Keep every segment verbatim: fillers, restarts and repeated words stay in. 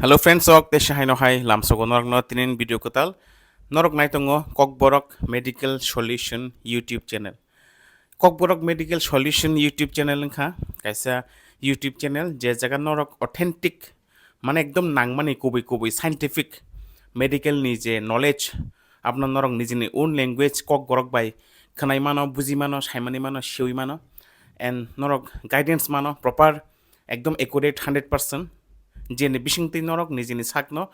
Hello friends, ok, teisa haino hai lamsogo norokno tinin video kwtal. Norok naitongo Kokborok Medical Solution YouTube channel. Kokborok Medical Solution YouTube channel wngkha kaisa YouTube channel, je jaga norok authentic, mane ekdom nangmani kubui kubui scientific medical ni je knowledge, abono norok nijini own language Kokborok bai khwnai mano, buji mano, saimani mano, siwi mano, and norok guidance mano proper, ekdom accurate, hundred percent, jeni bisingtwi norok nijini sakno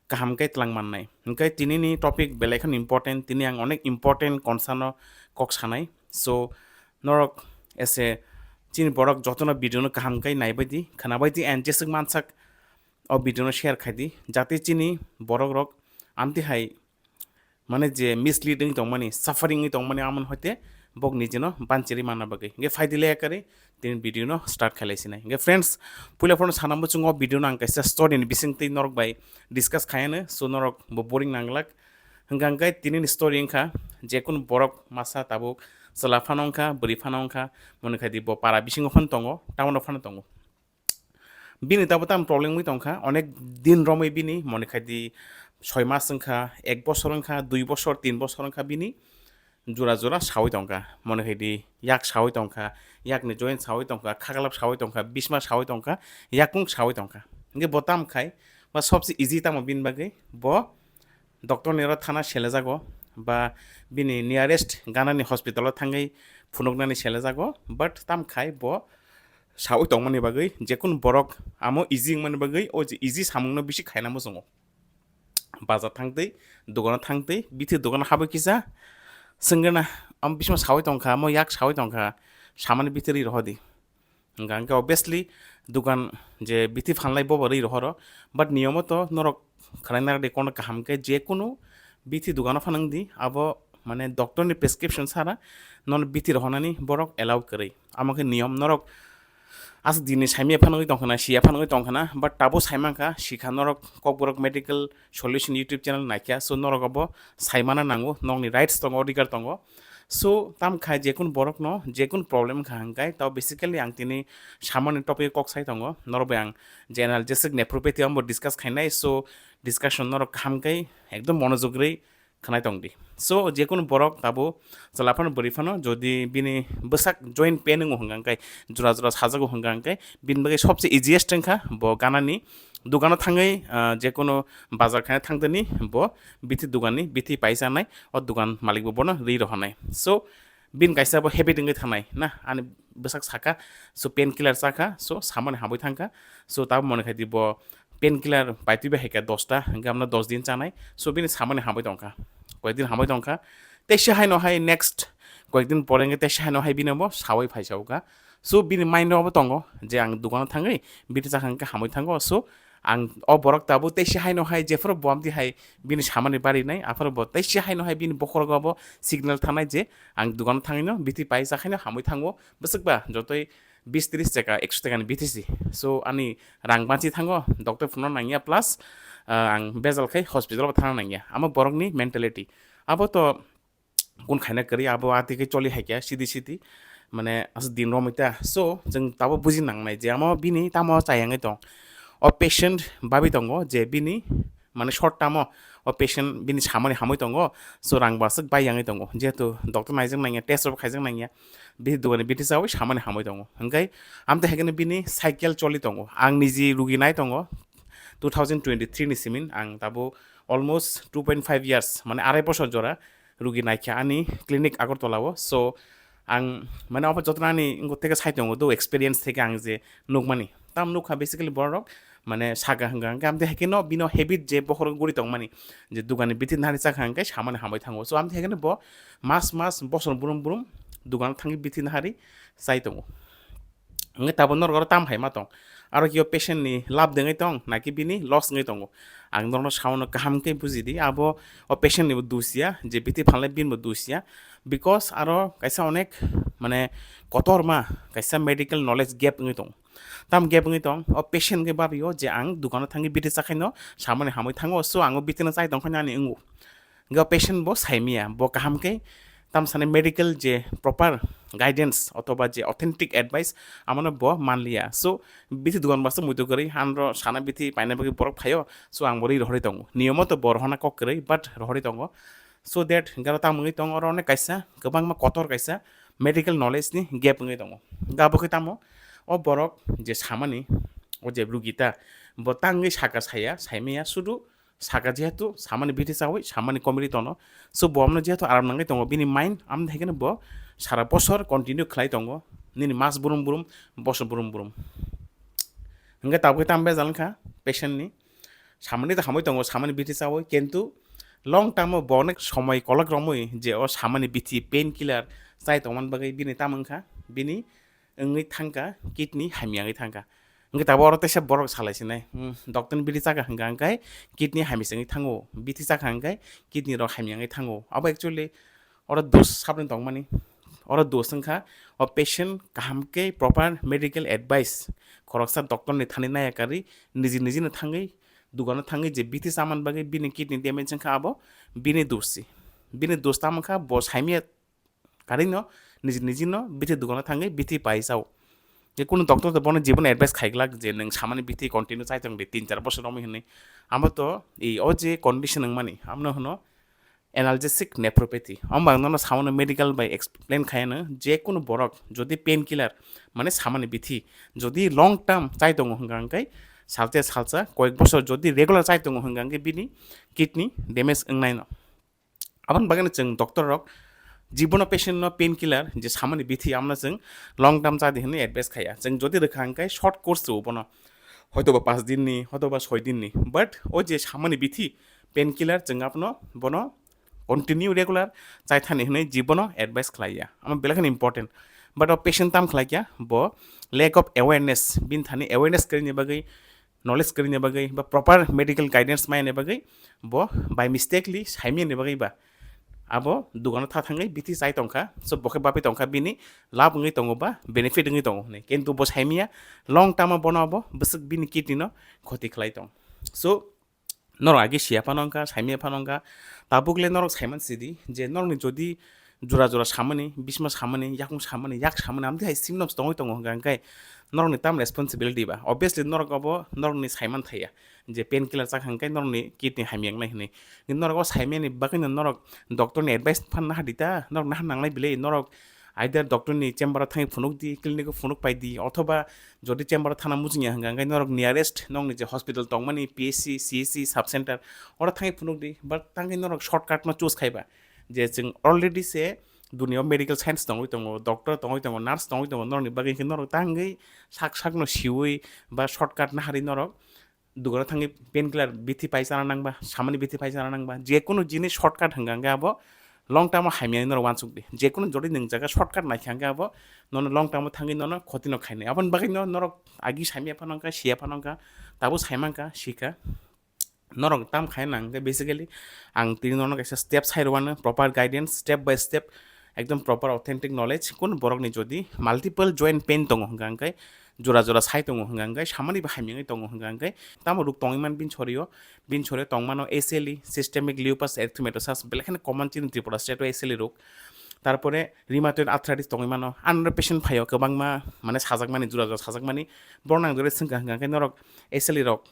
kaham khe tlang mannai. Hwnkhe tinini topic belai kheno important, tini ang onek important concern o kok sanai. So norok ese chini borok jotono video no kaham khe naibaidi, khwnabaidi, and jeswk mansak o video no share khaidi, jate chini borok rok amtwi hai mane je mislead wngwi tongmani, suffering wngwi tongmani, amon hoite bok nijino banchiri manna bagwi. Hwnkhe phaidi le yakari tini video no start khailai sinai. Hwnkhe friends, puila phano sana muchungo video no ang kaisa story ni bisingtwi norok bai discuss khayano, so norok bo boring nanglak. Hwnkha hwnkhe tini ni story wngkha, jekunu borok masa tabuk chwla phano wngkha, bwrwi phano wngkha, mone khaidi bo para bisingo phano tongo, town o phano tongo. Bini tabo tamo problem wngwi tongkha, onek din romwi bini, mone khaidi soi mas wngkha, ek bosor wngkha, dui bosor, tin bosor wngkha bini jora jora sawi tongkha, mone khaidi yak sawi tongkha, yakni joint sawi tongkha, khaklap sawi tongkha, bisma sawi tongkha, yakung sawi tongkha. Hwnkhe bo tamo khai, ba sobse easy tamo bini bagwi, bo doctor ni oro thana selejago, ba bini nearest ganani hospital o thangwi phunuknani selejago, but tamo khai bo sawi tongmani bagwi, jekunu borok amo easy wngmani bagwi o je easy samungno bisi khaina muchungo. Bazar thangtwi, dogano thangtwi, bithi dogano habwi kisa swngna, amo bisma sawi tongkha, amo yak sawi tongkha, samani bithi rwi rohodi. Hwnkha hwnkhe obviously dogan je bithi phanlai bobo rwi rohoro, but niyomo to norok khwlaina rwdi kono kaham khe, jekunu bithi dogano phanangdi, abo mane doctor ni prescription sara nono bithi rohonani borok allow kwrwi. Amo khe niyom, norok aswk dini saimaya phanangwi tongkhana, siya phanangwi tongkhana, but tabo saimankha, sikha norok Kokborok Medical Solution YouTube channel naikha, so norok abo saimana nango, nokni rights tongo, odhikar tongo. So tamo khai jekunu borokno jekunu problem wngkha hwnkhe, tabo basically ang tini samani topic kok sai tongo, norok bai ang general jeswk nephropathy ambo discuss khainai, so discussion norok kaham khe ekdom monojog rwi khwnai tongdi. So jekunu borok tabo chwla phano bwrwi phano jodi bini bwsak joint pain wngo hwnkha hwnkhe, jora jora sajago hwnkha hwnkhe, bini bagwi sobse easiest wngkha bo ganani dogano thangwi, ah, jekunu bazar khaina thangtani bo bithi doganni bithi paisa nai o dogan malik bo bono rwi rohonai. So bini kaisa bo habit wngwi thangnai na, ani bwsak saka, so pain killer chakha, so samani habwi thangkha, so tabo mone khaidi bo pain killer paitwi bai hai kha dosta, hwnkhe amno dos din chanai, so bini samani habwi tongkha, koyekdin habwi tongkha, teisa haino hai next koyekdin pore hwnkhe teisa haino hai bini bo sawi phaisa wngkha. So bini mind o bo tongo je ang dogano thangwi bithi chakha hwnkhe hamwi thango, so ang o borok tabuk teisa haino hai jephuru bo amtwi hai bini samani barinai, aphuru bo teisa haino hai bini bokhorogo bo signal thanai je ang dogano thangwino bithi pai chakhaino hamwi thango, bwswkba jotoi bis tris taka, ekso taka ni bithi si. So ani rang banchi thango, doctor phunukna nangya, plus, ah, ang bejal khai hospital bo thangna nangya. Amo borokni mentality. Abo to kun khaina kwrwi, abo atwi khe choli hai khe sidi sidi, mane aswk din romwi ta. So chwng tabo buji nangnai je amo bini tamo chayangwi tong. O patient babi tongo je bini mane short term o, o patient bini samani hamwi tongo, so rang bo aswk bai yangwi tongo, jehetu doctor naijak nangya, test rok khaijak nangya, bithi dogani bithi chawi samani hamwi tongo, hwnkhe amtwi hai kheno bini cycle choli tongo. Ang niji rugi nai tongo two thousand twenty-three ni simin, ang tabuk almost two point five years, mane arai bosor jora rugi naikha ani clinic Agartala o. So ang mane obo jotono ani wngkha theke sai tongo do experience theke ang je nukmani. Tam nukha basically borok mane saka hwnkha hwnkhe amtwi hai kheno bino habit je bokhorok guri tongmani je dogani bithi nari chakha hwnkhe samani hamwi thango. So amtwi hai kheno bo mas mas bosor brum brum dogano thangwi bithi nahari chai tongo. Hwnkhe tabuk norok oro tam hai ma tong? Aro khe o patient ni lab dengwi tong, naki bini loss wngwi tongo? Ang norokno saono kaham khe buji di, abo o patient ni bo dos ya, je bithi phalnai bini bo dos ya, because aro kaisa onek mane kotor ma kaisa medical knowledge gap wngwi tong. Tam gap wngwi tong, o patient khe babio je ang dogano thangwi bithi chakhaino samani hamwi thango, so ang o bithi no chai tongkhaino ani wngo. Hwnkhe o patient bo saimiya, bo kaham khe tamsani medical je proper guidance othoba je authentic advice, amano bo manliya. So bithi dugan basa muitu kwrwi, anro sana bithi paina bagwi borok phaio, so ang bo rwi rohorwi tongo. Niyomo to bo rohorna kok kwrwi, but rohorwi tongo. So that garo tamo wngwi tongo, oro onek kaisa kwbangma kotor kaisa medical knowledge ni gap wngwi tongo. Gabo khe tamo, o borok je samani, o je rugita, bo tangwi saka saya, saimaya, sudu saka, jehetu samani bithi chawi, samani komiri tono. So bo amno jehetu aram nangwi tongo, bini mind amni hai kheno bo sara bosor continue khlai tongo, nini mas brum brum, bosor brum brum. Hingke tabuk tamo bejal wngkha patient ni, samani to hamwi tongo, samani bithi chawi, kintu long term o bo onek somoi kolok romwi je o samani bithi painkiller chai tongmani bagwi bini tamo wngkha, bini wngwi thangkha kidney hamya wngwi thangkha. Hingke tabuk oro teisa borok salai sinai, hmm, doctor ni bithi chakha hingka hingke kidney hamya se wngwi thango, bithi chakha hingke kidney rok hamya wngwi thango. Abo actually oro dos saboni tongmani. Oro dos wngkha o patient kaham khe proper medical advice khoroksa doctor ni thani naiya karwi niji niji no thangwi dugano thangwi je bithi chamani bagwi bini kidney damage wngkha, abo bini dos se. Bini dos tamo wngkha bo saimya karwi no niji niji no bithi dugano thangwi bithi pai chao. Je kunu doctor to bono jiboni advice khaiglak je nwng samani bithi continue chai tong di tin char bosor romwi hinwi. Amo to i o je condition wngmani amno hwno analgesic nephropathy. Omo ang nono samano medical bai explain khaiyano, je kunu borok jodi painkiller, mane samani bithi, jodi long term chai tongo hwnka hwnkhe, salcha salcha koyek bosor jodi regular chai tongo hwnka hwnkhe bini kidney damage wngnaino. Aboni bagwino chwng doctor rok jibono patient no painkiller je samani bithi amno chwng long term chadi hwnwi advice khaiya. Chwng jodi rwkha hwnkhe short course rwo bono, hoitoba pas din ni, hoitoba soi din ni. But o je samani bithi painkiller chwng abono bono continue regular chai thani hwnwi jibono advice khlaiya. Amo belai kheno important. But o patient tam khlaikya, bo lack of awareness, bini thani awareness kwrwini bagwi, knowledge kwrwini bagwi, ba proper medical guidance maini bagwi, bo by mistakenly saimiyani bagwi ba abo dugano tha thangwi bithi chai tongkha, so bo khe bapi tongkha, bini lab wngwi tongo ba benefit wngwi tongo hwnwi. Kintu bo saimiya long term o bono abo bwswk bini kidney no khoti khlai tong. So norok agi siya phano wngkha, saimiya phano wngkha, tabuk le norok saiman sidi je norokni jodi jora jora samani, bisma samani, yakung samani, yak samani, amtwi hai symptoms tongwi tongo hwnka hwnkhe norokni tam responsibility ba? Obviously norok abo norokni saiman thaiya je painkiller chakha hwnkhe norokni kidney hamya wngnai hwnwi. Norok o saimani bagwino norok doctor ni advice phan naha di ta, norok naha nanglai bile, norok either doctor ni chamber o thangwi phunuk di, clinic o phunuk pai di, othoba jodi chamber o thana muchungya hwnka hwnkhe norok nearest nokni je hospital tongmani, P H C, C H C, sub center, oro thangwi phunuk di. But tangwi norok shortcut no choose khaiba, je chwng already se duniya o medical science tongwi tongo, doctor tongwi tongo, nurse tongwi tongo, norokni bagwi khe norok tangwi sak sak no siwi ba shortcut naharwi norok dugano thangwi painkiller bithi pai chana nangba, samani bithi pai chana nangba, je kunu jinis shortcut hwnka hwnkhe abo long term o hamya norok uansuk di. Je kunu jodi nwng jaga shortcut naikha hwnkhe abo nono long term o thangwi nono khoti no khainai. Aboni bagwi no norok agi saimya phano wngkha, siya phano wngkha, tabuk saimankha, sikha. Norok tam khai nang khe basically ang tini norok kaisa step sai rwano, proper guidance, step by step, ekdom proper authentic knowledge. Kun borokni jodi multiple joint pain tongo hwnka hwnkhe, jora jora sai tongo hwnka hwnkhe, samani bo hamya wngwi tongo hwnka hwnkhe, tamo ruk tongwi man bini sorio, bini sorio tongmano S L E, systemic lupus erythematosus, belai kheno common chini Tripura state o S L E ruk. Tarpore rheumatoid arthritis tongwi mano, anro patient phaio kwbangma, mane sajakmani, jora jora sajakmani, borok nang jora swngkha hwnka hwnkhe norok S L E rok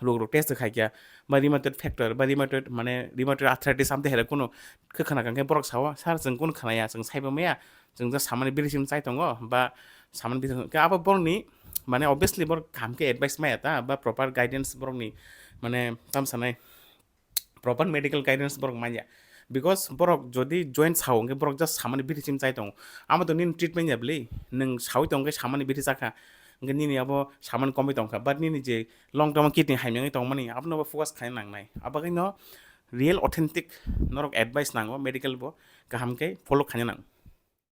ruk ruk test khaikya, ba rheumatoid factor, ba rheumatoid, mane rheumatoid arthritis amtwi hai rok kunu khe khna hwnkhe borok sao, "Sir, chwng kunu khnaya, chwng saibo maya, chwng just samani biri sim chai tongo, ba samani biri sim," khe abo borokni, mane obviously borok kaham khe advice maya ta, ba proper guidance borokni, mane tam sanai, proper medical guidance borok manya. Because borok jodi joint sao hwnkhe borok just samani biri sim chai tongo. Amo to nini treatment ya bwlwi. Nwng sawi tongkhe samani biri chakha. Hwnkhe nini abo samani komwi tongkha. But nini je long term kidney hamya wngwi tongmani, abono bo focus khaina nangnai. Abagwino real authentic norok advice nango medical bo kaham khe follow khaina nang.